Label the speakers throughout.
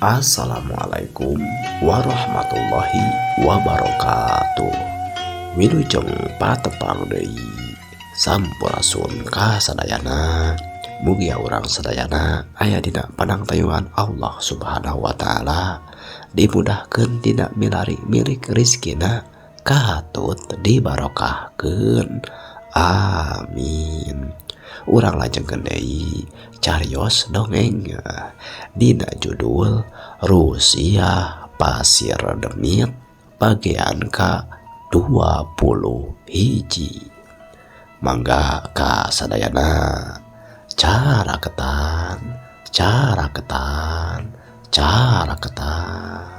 Speaker 1: Assalamualaikum warahmatullahi wabarakatuh. Wilujeng patepang deui. Sampurasun ka sadayana. Mugia urang sadayana aya dina panangtayuan Allah Subhanahu wa taala, dimudahkeun dina milari milik rizkina, katut dibarokahkeun. Amin. Urang lajengkeun deui carios dongeng dina judul Rusia Pasir Demit bagian ka 20 hiji. Mangga ka sadayana cara ketan, cara ketan, cara ketan.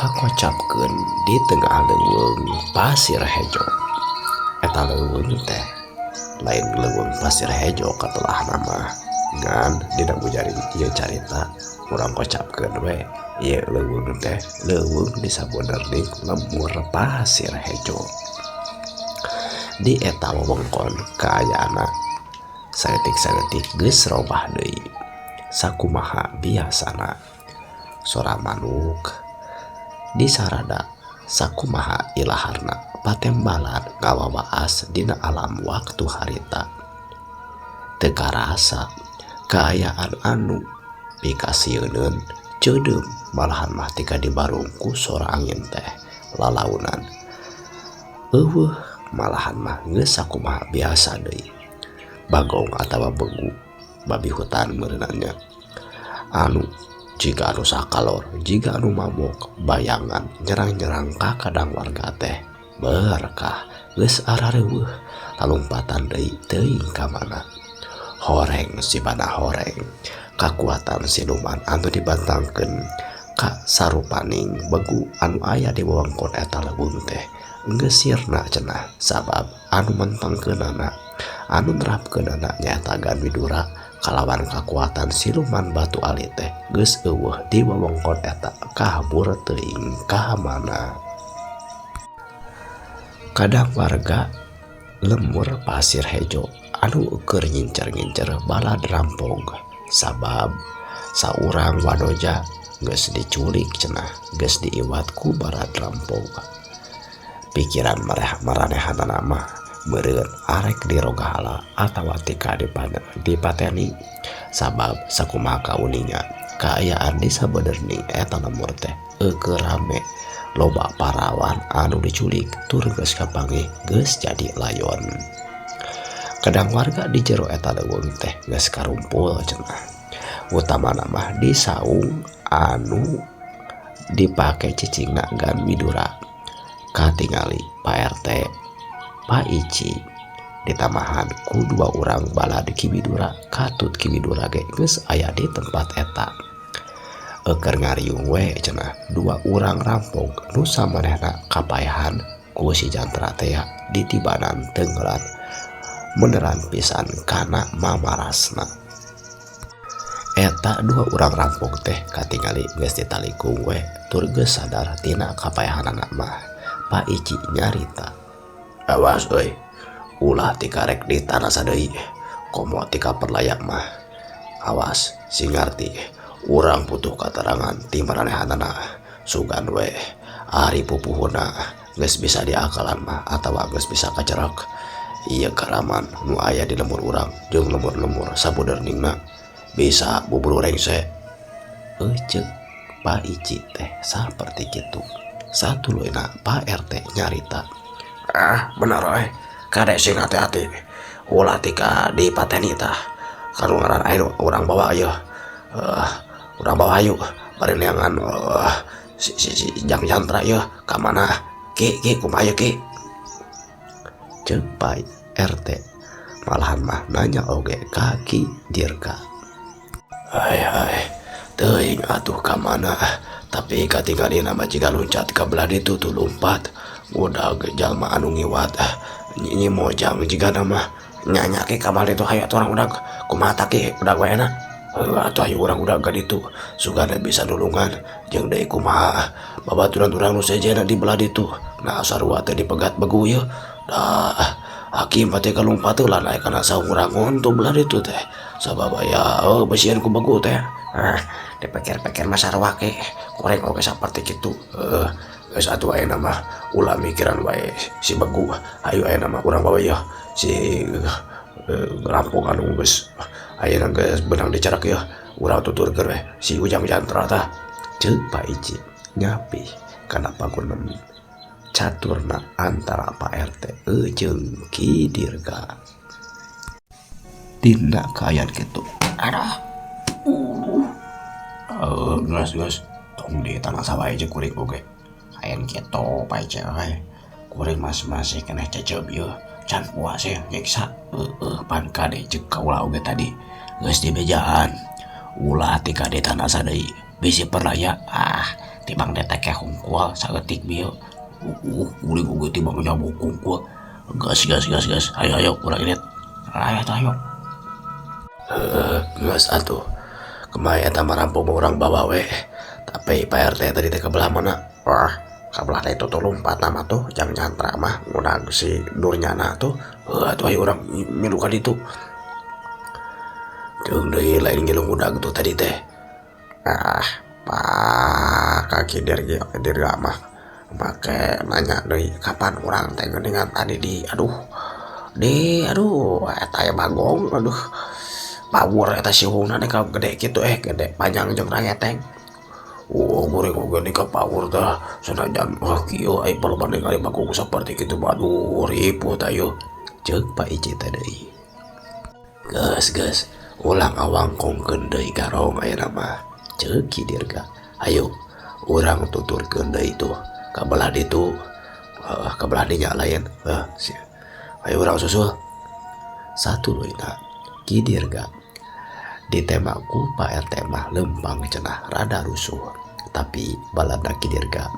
Speaker 1: Kakocapkeun di tengah leuweung Pasir Hejo. Eta leuweung teh lain leuweung Pasir Hejo katelah nama, ngan dina bujaring ieu carita urang kocapkeun we ieu leuweung teh leuweung di sabenerna lembur Pasir Hejo. Di eta wewengkon kaayaanna saeutik-saeutik geus robah deui sakumaha biasana. Sora manuk disarada sakumaha ilaharna patembalan ngawawaas dina alam waktu harita. Teu karasa kaayaan anu pikasieuneun ceudeum malahan mah tika dibarungku sora angin teh lalaunan. Eueuh malahan mah geus sakumaha biasa deui. Bagong atawa begu babi hutan meureunannya. Anu jiga anu sakalor, jiga anu mabok, bayangan nyerang-nyerang ka kadang warga teh berkah geus arareuweuh lalumpatan deui teuing ka mana. Horeng sibana horeng, kakuatan siluman anu dibantangkeun ka sarupaning begu anu aya di wewengkon eta leuweung teh geus sirna cenah, sabab anu mentangkeunana, anu nerapkeunana nyaeta Gan Widura kalawan kakuatan siluman batu ali teh geus eueuh di wewengkon eta kabur teuing ka mana. Kadang warga lemur Pasir Hejo anu keur ngincer-ngincer balad rampog, sabab saurang wanoja geus diculik cenah, geus diiwat ku balad rampog. Pikiran maranehanana mah meureun arek dirogahala atawa tika dipateni, sabab sakumaha kauninga kaayaan di sabenerna eta lemur teh eueuh rame, loba parawan anu diculik tur geus kapanggih geus jadi layon. Kadang warga di jero eta leuweung teh geus karumpul cenah, utamana mah di saung anu dipake cicingna Gan Widura. Katingali Pak RT, Pak Ici ditamahan ku dua urang balad Ki Widura, katut Ki Widura ge geus aya di tempat eta. Euker ngariung we cenah dua urang rampok nu samanehna kapaehan ku si Jantra teh ditibanan tenggelat beneran pisan kana mamarasna. Eta dua urang rampok teh katingali geus ditalikung we tur geus sadar tina kapaehanana mah. Pak Ici nyarita, awas euy, ulah tikarek di tanah sadeui, komo tika perlayak mah. Awas sing ngarti, urang butuh katerangan ti maranehanana. Sugan we ari pupuhuna geus bisa diakalan mah atawa geus bisa kacerek. Ieu karaman nu aya di lemur urang jeung lemur-lemur sabuderningna bisa buburu rengse. Euceuk Pak Ici teh saperti kitu. Satuluyna Pak RT nyarita, ah bener euy, kade sing hati-hati, ulah tika dipateni tah. Kanu ngaran ayo urang bawa ieu, urang bawa ayo bari neangan si Jang Jantra ieu ka mana? Ki ki kumaha ieu ki? Ceuk Pak RT malahan mah nanya oge ka Ki Dirga. Hai hai, teuing atuh ka mana? Tapi katingalina mah jiga loncat ka belah ditu tuh lompat. Udah jalma anu ngiwat nyi mojang jiga nama nyanya ke kamar itu hayu atuh urang udag kumaha ta ki udag we na. Heuh atuh ayo urang udag ka ditu sugana bisa nulungan jeung deui kumaha babaturan urang nu sejenna di belah ditu nah sarua teh dipegat begu ieu da hakim teh kalumpat heula naek kana saung rangon tuh belah ditu teh sabab aya oh besian ku begu teh. Ah dipikir-pikir mah sarua ge kuring oge saperti kitu. Heuh geus atuh ayeuna mah ulah mikiran wae si begu, hayu ayeuna mah urang bawa ieu si rampok anu geus ayeuna geus beunang dicarak ieu urang tuturkeun we si Ujang Jantra tah. Ceuk Pak Ici nyapih kana pagunem caturna antara Pak RT jeung Ki Dirga. Dina kaayaan kitu. Aduh. Geus geus tong di tanah sawah jeung kuring oge. Kaayaan kitu Pak Ici euy. Kuring masih keneh cecep ieu. Can puas ya nyiksa. Heueuh pan kade jeung kaula oge tadi geus dibejaan. Ulah ti kade tanah deui bisi perlaya ah tibang deteke hungkul saeutik bieu. Kuring oge tibang nyabuk hungkul. Gas gas gas gas ayo ayo urang indit. Ayo atuh ayo. Heueuh geus atuh. Kumaha eta mah rampok mah urang bawa we. Tapi Pak RT tadi teh ka belah mana? Wah, ka belah ditu tuh lumpat mah tuh Jang Jantra mah ngudag si Nurnyana tuh. Heuh atuh ayo urang milu ka ditu. Jeung deui lain ngilu ngudag tuh tadi teh. Ah, Pak kaki dirga mah make nanya deui kapan urang teh geuningan tadi di aduh di aduh eta aya bagong aduh power eta sihungna teh ka gede kitu gede panjang jeung rangeteng. Oh goreng oge ni ka power tah sanajan wah kieu ai perbandingan ari bagong saperti kitu mah aduh ripuh tah ieu. Ceuk Pak Ici teh deui. Geus geus ulah ngawangkongkeun deui garong ayeuna mah. Ceuk Ki Dirga. Hayu urang tuturkeun deui tuh ka belah ditu. Heuh ka belah dinya lain. Heuh ayo urang susul. Satuluyna Ki Dirga ditembak ku Pak RT mah lempang cenah rada rusuh. Tapi balada Ki Dirga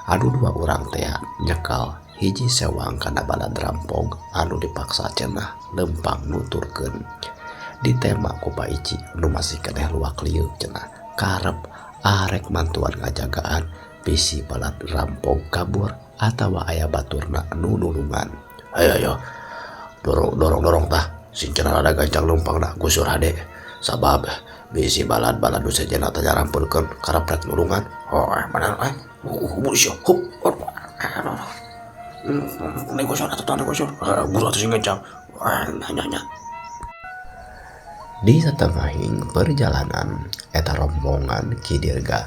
Speaker 1: anu dua urang teh nyekal hiji sewang kana balad rampok anu dipaksa cenah lempang nuturkeun. Ditembak ku Pak Ici nu masih keneh luak lieu cenah karep arek mantuan ngajagaan bisi balad rampok kabur atawa aya baturna nu nulungan. Ayo ayo dorong dorong dorong tah sing cenah rada gancang lempangna gusur hade sabab bisi balad-balad nu sejenna teh nyarampulkeun karep rek nulungan. Oh bener euy. Hup negosio atuh negosio. Buru atuh sing gancang. Nya nya. Di satengahing perjalanan eta rombongan Ki Dirga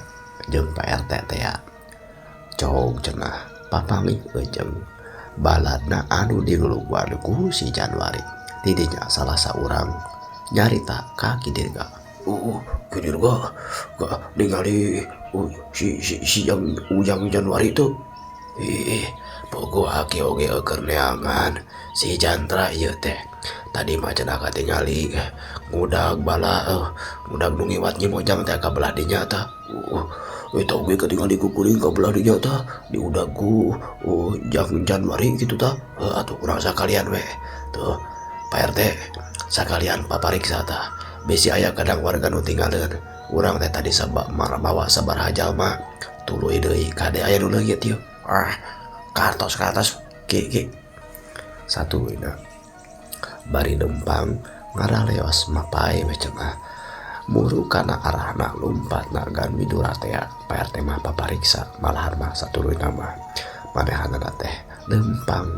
Speaker 1: jeung Pak RT teh cog cenah papanggih jeung baladna anu diluluguan ku si Januari. Tidinya salah saurang nyarita ka Ki Dirga. Ki Dirga gak ningali si si si yang Ujang Januari itu. Ih, pogo aki oge keur neangan si Jantra ieu teh. Tadi mah cenah katingali ngudag bala ngudag nu ngiwat Nyi Mojang teh ka belah dinya tah. Eta oge katingali ku kuring ka belah dinya tah diudag ku Jang Januari kitu tah. Heuh atuh urang sakalian we. Tuh Pak RT sakalian papariksa tah. Bisi aya kadang warga nu tinggaleun. Urang teh tadi sabab mawa sabaraha jalma tuluy deui kade aya nu leungit ieu. Ah, kartos-kartos ki ki. Satuluyna bari lempang ngaraleos mapai we cenah muru kana arahna lumpatna gan widura teh Pak RT mah papariksa malahan mah satuluyna mah manehanana teh lempang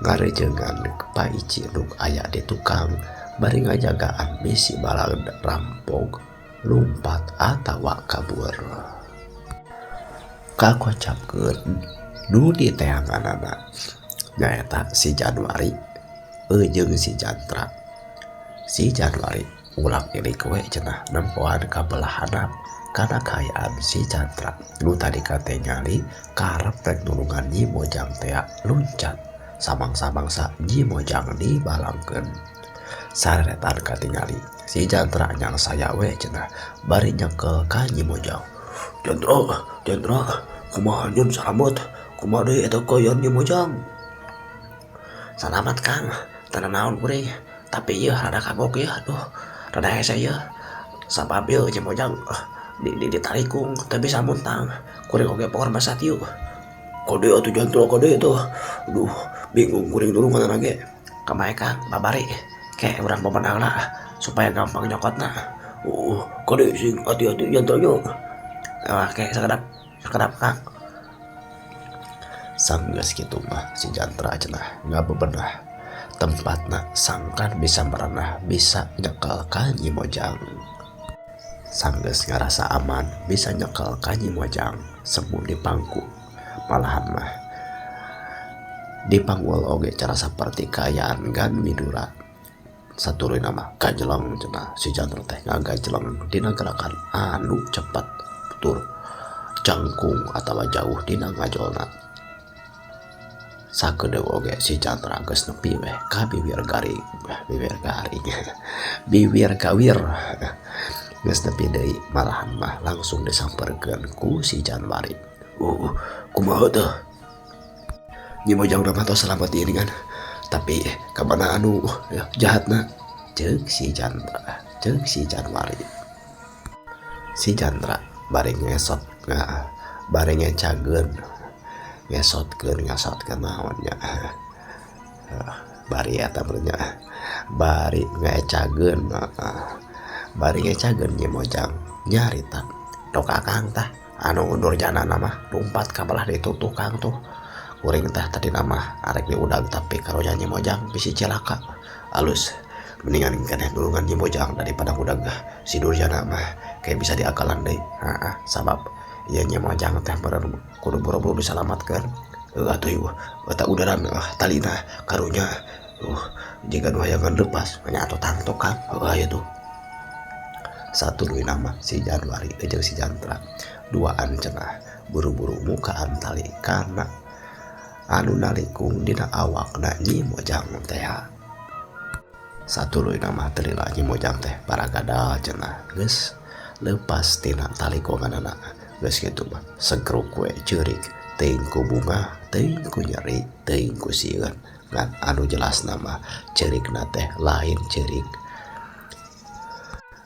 Speaker 1: ngarejengan Pak Ici nu aya di tukang bari ngajagaan bisi balad rampok lumpat atawa kabur. Kakocapkeun nu diteanganana nyaeta si Januari jeung si Jantra. Si Januari ulang ilik we cenah nempoan ka belah handap kana kaayaan si Jantra nu tadi katingali karep rek nulungan Nyi Mojang teh luncat samangsa-mangsa Nyi Mojang dibalangkeun. Sareretan katingali si Jantra nyangsaya we cenah bari nyekel ka Nyi Mojang. Jantra, Jantra, kumaha nyeun salamet? Kumaha deui eta kaayaan Nyi Mojang? Salamat Kang, teu naon kuring. Tapi ieu rada kagok ieu, aduh, rada hese ieu. Sabab ieu Nyi Mojang di ditarikung teu bisa muntang. Kuring oge power masatiu. Kode atuh jantra kode tuh. Aduh, bingung kuring nulungan ge. Kamae Kang, babari. Ke urang bebenahna supaya gampang nyokotna. Kode sing hati-hati jantranya. Oke, sakedap, sakedap Kang. Sanggeus kitu mah si Jantra cenah ngabebenah tempatna sangkan bisa merenah bisa nyekel ka Nyi Mojang. Sanggeus ngarasa aman bisa nyekel ka Nyi Mojang semu di pangku malahan mah dipanggul oge cara saperti kaayaan Gan Widura. Satuluyna mah gajleng cenah si Jantra teh ngagajleng dina gerakan anu cepet tur jangkung atawa jauh dina ngajolna. Sakedeung oge si Jantra geus nepi weh ka bibir garing, bibir garing, bibir gawir. Geus nepi deui malahan mah langsung disamperkeun ku si Januari. Kumaha teh? Nyi Mojang mah tos salamet ieu kan. Tapi ka mana anu jahatna? Ceuk si Jantra, ceuk si Januari. Si Jantra bari ngesot, bari ngecageun. Ngesotkeun, ngesotkeun naon nya. Bari eta mah nya. Bari ngecageun, bari ngecageun Nyi Mojang nyarita. Dok akang tah anu durjana mah lumpat ka belah ditu tukang tuh. Kuring teh tadi mah arek diudag tapi karunya Nyi Mojang bisi cilaka. Alus mendingan keneh nulungan Nyi Mojang daripada udag si durjana mah kayak bisa diakalan deui. Heeh, sabab ieu Nyi Mojang teh meureun kudu buru-buru disalamatkeun. Heuh atuh ieu eta udaran talina karunya. Jiga nu hayangan leupas nya atuh tangtu Kang. Heuh aya tuh. Satuluyna mah si Januari jeung si Jantra duaan cenah buru-buru mukaan tali kana anu nalikung dina awakna Nyi Mojang teh. Satuluyna mah teu lila Nyi Mojang teh paragadal cenah geus leupas tina talikunganana. Geus kitu mah segruk we ceurik teuing ku bunga teuing ku nyeri teuing ku sieun. Ngan anu jelasna mah ceurikna teh lain ceurik,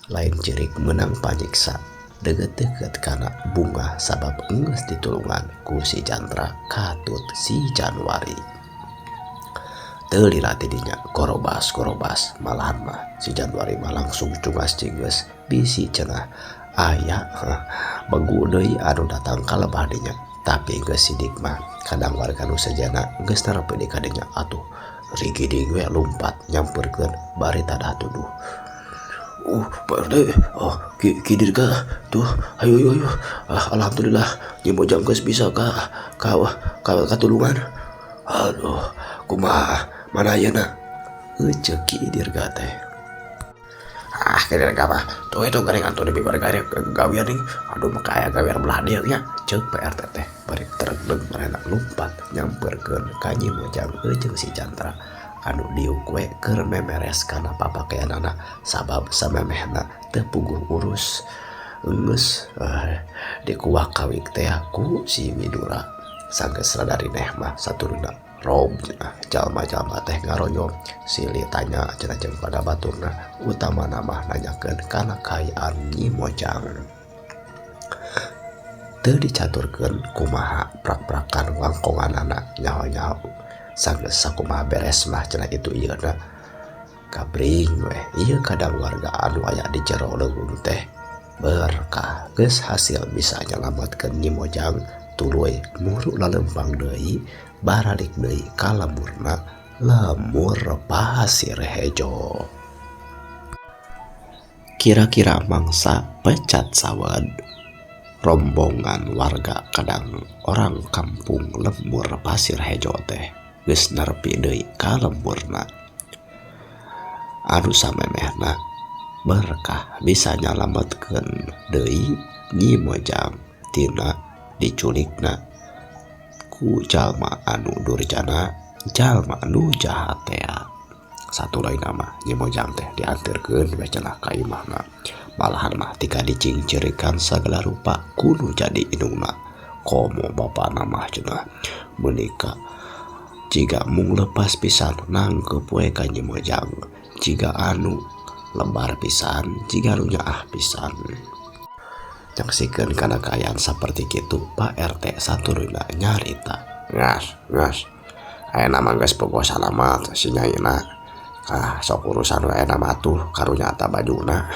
Speaker 1: lain ceurik meunang panyiksa deukeut-deukeut kana bunga sabab geus ditulungan ku si Jantra katut si Januari. Teu lila ti dinya korobas-korobas malahan mah si Januari mah langsung cungas cinggeus bisi cenah aya begu deui anu datang ka lebah dinya. Tapi geus sidik mah kadang warga nu sejana geus narepe di kadinya atuh rigiding we lumpat nyamperkeun bari tadah tuduh. Pak RT, oh, ki dirga tuh, ayo, ayo, ayo. Alhamdulillah, Nyi Mojang geus bisa ka katulungan. Aduh, kumaha, mana ayeuna? Ceuk Ki Dirga teh. Ki Dirga mah, tuh itu garing atuh di bibir garing gawian nih. Aduh, mah aya gawian belah dieu nya. Ceuk Pak RT teh, bari teregleng marena lumpat nyamperkeun ka Nyi Mojang jeung si Jantra. Anu diuk we keur memeres kana papakeanana sabab samemehna teu puguh urus. Geus dikuak kawik teh ku si Widura. Sanggeus rada rineh mah saturuna rob cenah jalma-jalma teh ngaroyom silih tanya cenah jeung pada baturna utamana mah nanyakeun kana kaayaan Nyi Mojang. Teu dicaturkeun kumaha prak-prakan wangkonganana nyaho-nyaho sanggeus sakumaha beres mah cenah itu ieuna kabring weh ieu kadang warga anu aya di jero leuweung teh berkah geus hasil bisa nyalametkeun Nyi Mojang tuluy muru lalempang deui baralik deui ka lemurna lemur pasir hejo. Kira-kira mangsa pecat sawed rombongan warga kadang orang kampung lemur pasir hejo teh geus nerepi deui ka lemurna. Anu samemehna berkah bisa nyalametkeun deui Nyi Mojang tina diculikna ku jalma anu durjana, jalma anu jahat tea. Satu lain mah Nyi Mojang teh dianterkeun we cenah ka imahna. Malahan mah tika dicingcirikan sagala rupa kudu jadi indungna. Komo bapana mah cenah menika jiga mung lepas pisan nangkep we ka Nyi Mojang jiga anu Lebar pisan jiga nu nyaah pisan. Nyaksikeun kana kaayaan saperti kitu Pak RT saturuyna nyarita. Ngas, ngas. Ayeuna mah geus bogoh salamat si nyaina. Ah, sok urusan we ayeuna mah atuh karunya eta bajuna.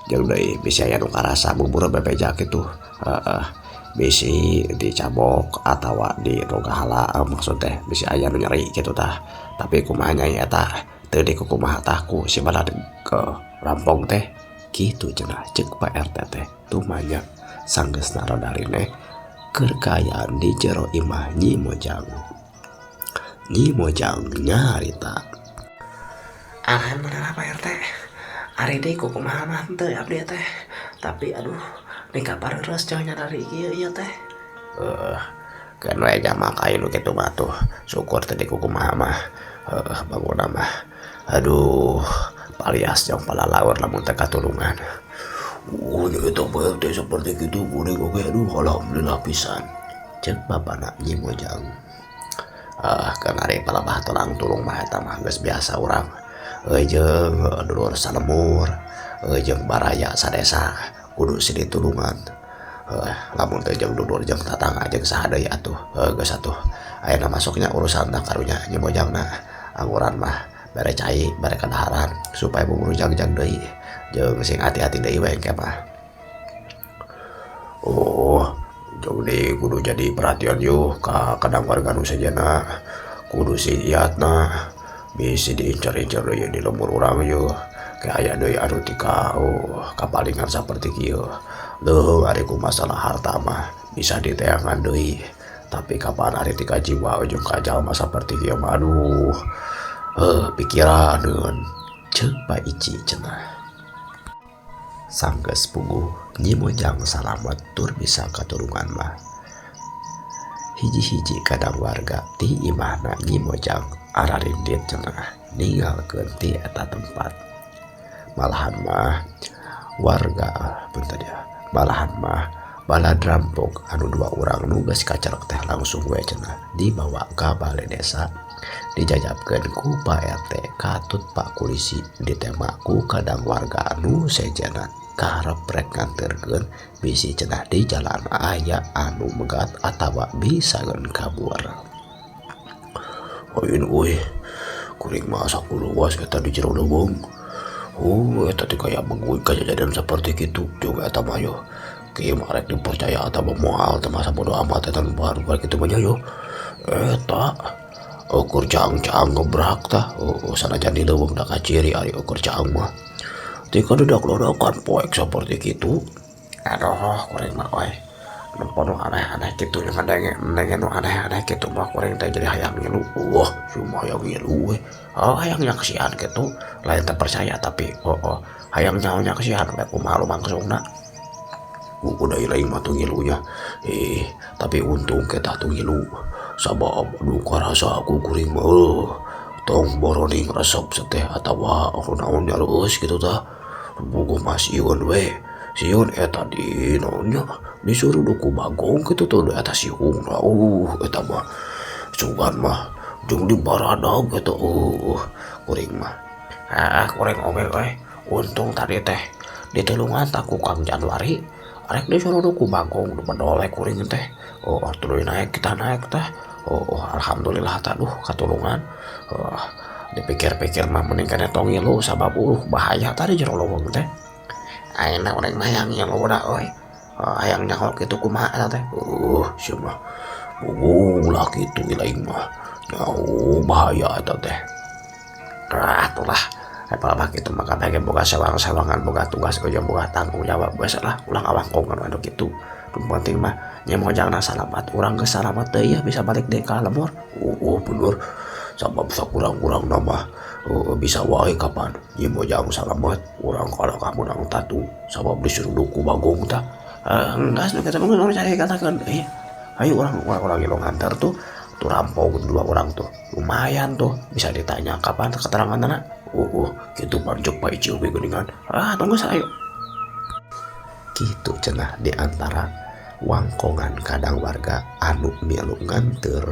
Speaker 1: Jeung deui bisi aya nu karasa bubur bebeja kitu. Heeh. Bisi dicabok atawa dirogahala maksud teh bisi aya nu nyeri kitu tah. Tapi kumaha nyai eta teu dikukumaha tah ku si balad ke rampong teh kitu cenah ceuk Pak RT teh tumanya sanggeusna rodarine keur kaayaan di jero imah Nyi Mojang. Nyi Mojang nyarita. Alhamdulillah Pak RT, ari deui kukumaha mah henteu abdi teh, tapi aduh ni kabar reus coy nyadari ieu ieu teh. Keun we jama ka nu kitu mah tuh, syukur teh dikukumaha mah. Bangunna mah aduh palias jeung palalaur lamun teh katulungan. Oh nya eta Pak RT seperti kitu kuring oge aduh alhamdulillah pisan. Ceuk bapana Nyi Mojang. Ah keun ari palebah tulang tulung mah eta mah geus biasa urang. Jeung dulur salemur, jeung baraya sadesa kudu silih tulungan. Lamun teu jeung dulur jeung tatangga jeung saha deui atuh. Geus atuh ayeuna masuknya urusanna karunya Nyi Mojangna. Angguran mah bere cai, bere kadaharan supaya bubur jagjag deui. Jeung sing hati-hati deui we engke mah. Oh, jeung deui kudu jadi perhatian yuh ka kadang warga nu sejenna. Kudu sing iatna bisi diincar-incar deui di lembur urang yeuh. Ke aya deui anu tika oh kapalingan saperti kieu. Leuheung ari ku masalah harta mah bisa diteangan deui. Tapi kapan ari tika jiwa jeung ka jalma saperti kieu mah aduh. Pikiraneun ceuk Pak Ici cenah. Sanggeus puguh Nyi Mojang salamet tur bisa katulungan mah. Hiji-hiji kadang warga ti imahna Nyi Mojang ararindit cenah ninggalkeun ti eta tempat. Malahan mah warga punten ya, malahan mah balad rampok anu dua urang nu geus kacerek teh langsung we cenah dibawa ka bale desa dijajabkeun ku Pak RT katut Pak Polisi ditema ku kadang warga anu sejenna karep rek nganterkeun bisi cenah di jalan aya anu megat atawa bisaeun kabur. Ayeuna euy kuring mah sakuluas eta di jero leuweung. Oh eta teh kaya beguy kajadian saperti kitu jeung eta mah yeuh. Kieu mah rek dipercaya atawa moal teh masa bodo amat eta nu baru kitu mah nya yeuh. Eta ukur caang-caang gebrak tah. Oh sanajan di leuweung da kaciri ari ukur caang mah. Tika dedak-dedakan poek seperti kitu. Aduh kuring mah euy. Nempo nu aneh-aneh kitu jeung ngadenge nu aneh-aneh kitu mah kuring teh jadi hayang ngilu. Wah, cuma hayang ngilu we. Oh hayang nyaksian kitu, lain teu percaya tapi oh, oh hayang nyaho nyaksian we kumaha lumangsungna. Buku deui lain mah tuh ngilunya. Tapi untung kita tuh ngilu. Sabab aduh karasa aku kuring mah tong boroning resep seteh atawa naon nyareus kitu tah. Buku mah sieun we. Sieun eta di naonnya disuruh duku bagong kitu tuh di atas siung. Eta mah sugan mah jeung di baradag eta kuring mah. Ah kuring oge we. Untung tadi teh ditulungan tak ku Kang Januari. Arek disuruh duku bagong nu bedol we kuring teh. Oh tuluy naik kita naik teh. Oh alhamdulillah tah duh katulungan. Oh dipikir-pikir mah mending kana tong ngilu sabab bahaya tadi jero leuweung teh. Ayeuna urang mah hayang ngilu da euy. Oh, hayang nyaho kitu kumaha eta teh. Sia mah ulah kitu lain mah. Nyaho bahaya eta teh. Ah atulah. Eta mah kitu mah kabeh boga sewang-sewangan boga tugas jeung boga tanggung jawab geus lah ulah ngawangkongan anu kitu. Nu penting mah Nyi Mojangna salamat, urang geus salamat deui ya bisa balik deui ka lembur. Bener. Sabab sakurang-kurangna mah bisa wae kapan Nyi Mojang salamat, urang kalah kameunang tatu sabab disuruh duku bagong tah. Enggas nu kita mah geus cari katakeun. Ayo urang ngilu nganter tuh. Tuh rampok dua orang tuh. Lumayan tuh bisa ditanya kapan keteranganna. Kitu pancuk Pak Ici oge geuningan. Ah, tunggu ayo. Kitu cenah di antara wangkongan kadang warga anu milu nganteur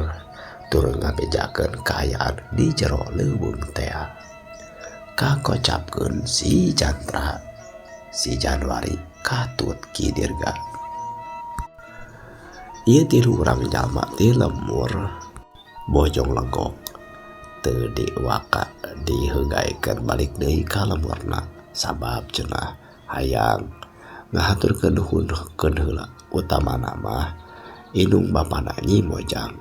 Speaker 1: tur ngabejakeun kaayaan di jero leuweung tea. Kakocapkeun si Jantra si Januari katut Ki Dirga. Ieu tilu urang jalma ti lembur Bojong Legok teu diwaka diheugaikeun balik deui ka lemburna sabab cenah hayang ngahaturkeun nuhun heula utamana mah indung bapana Nyi Mojang.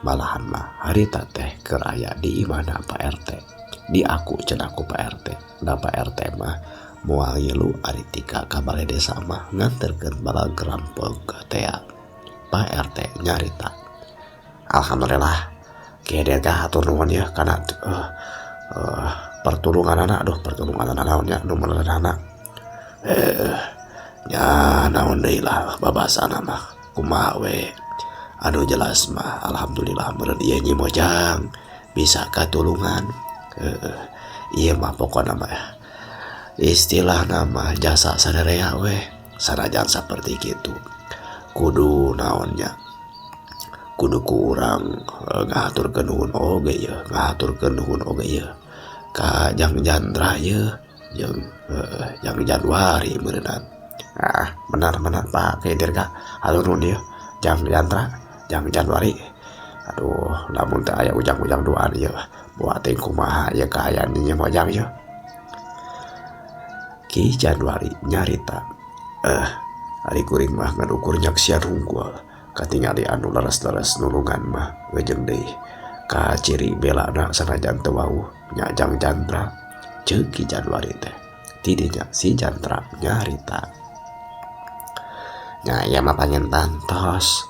Speaker 1: Malahan mah harita teh keur aya di imahna Pak RT diaku cenah ku Pak RT. Da Pak RT mah moal ngilu ari tika ka bale desa mah nganterkeun bala gerampog tea. Pak RT nyarita, alhamdulillah Ki Dirga hatur nuhun yeuh kana pertulunganana. Aduh, pertulunganana naon nya nu meuneureunana nya naon deui lah, babasana mah kumaha we. Anu jelas mah alhamdulillah meureun ieu Nyi Mojang bisa katulungan. Ieu mah pokona mah istilahna mah jasa sarerea weh. Sanajan saperti kitu kudu naon nya, kudu ku urang ngahaturkeun nuhun oge yeuh, ngahaturkeun nuhun oge yeuh ka Jang Jandra yeuh jeung Jang Januari meureunan. Ah, benar benar Pak Ki Dirga, hatur nuhun yeuh Jang Jandra, Jang Januari. Aduh, lamun teu aya ujang-ujang duaan ieu buat teh kumaha ieu kaayaan Nyi Mojang yeuh. Ki Januari nyarita, ari kuring mah ngan ukur nyaksian hungkul katingali anu leres-leres nulungan mah ngejeng deui ka ciri belana sanajan teu wauh nya Jang Jandra, ceuk Ki Januari teh. Tidinya si Jandra nyarita, nya ieu mah panginten tos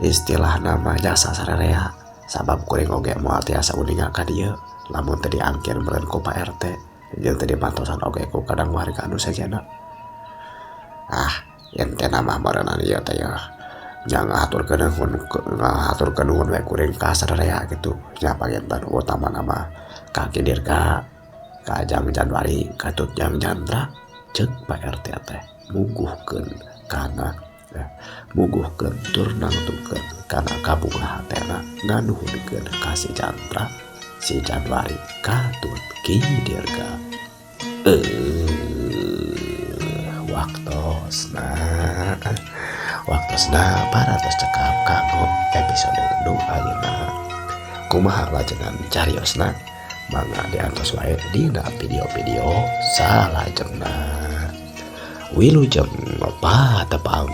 Speaker 1: istilahna mah jasa sarerea sabab kuring oge moal tiasa uninga ka dieu lamun teu diangkir meureun ku Pak RT jeung teu dibantosan oge ku kadang warga anu sejenna. Ah, entena mah meureunnan ieu teh yeuh nya ngahaturkeun nuhun we kuring ka sarerea kitu nya, panginten utamana mah ka Ki Dirga, ka Jang Januari, katut Jang Jandra, ceuk Pak RT teh muguhkeun kana muguhkeun tur nangtukeun kana kabungah hatena nganuhunkeun ka si Jandra, si Januari katut Ki Dirga. Waktosna waktosna parantos cekap kanggo episode nu ayeuna. Kumaha lajengan cariosna? Mangga diantos wae dina video-video salajengna. Wilujeng patepang.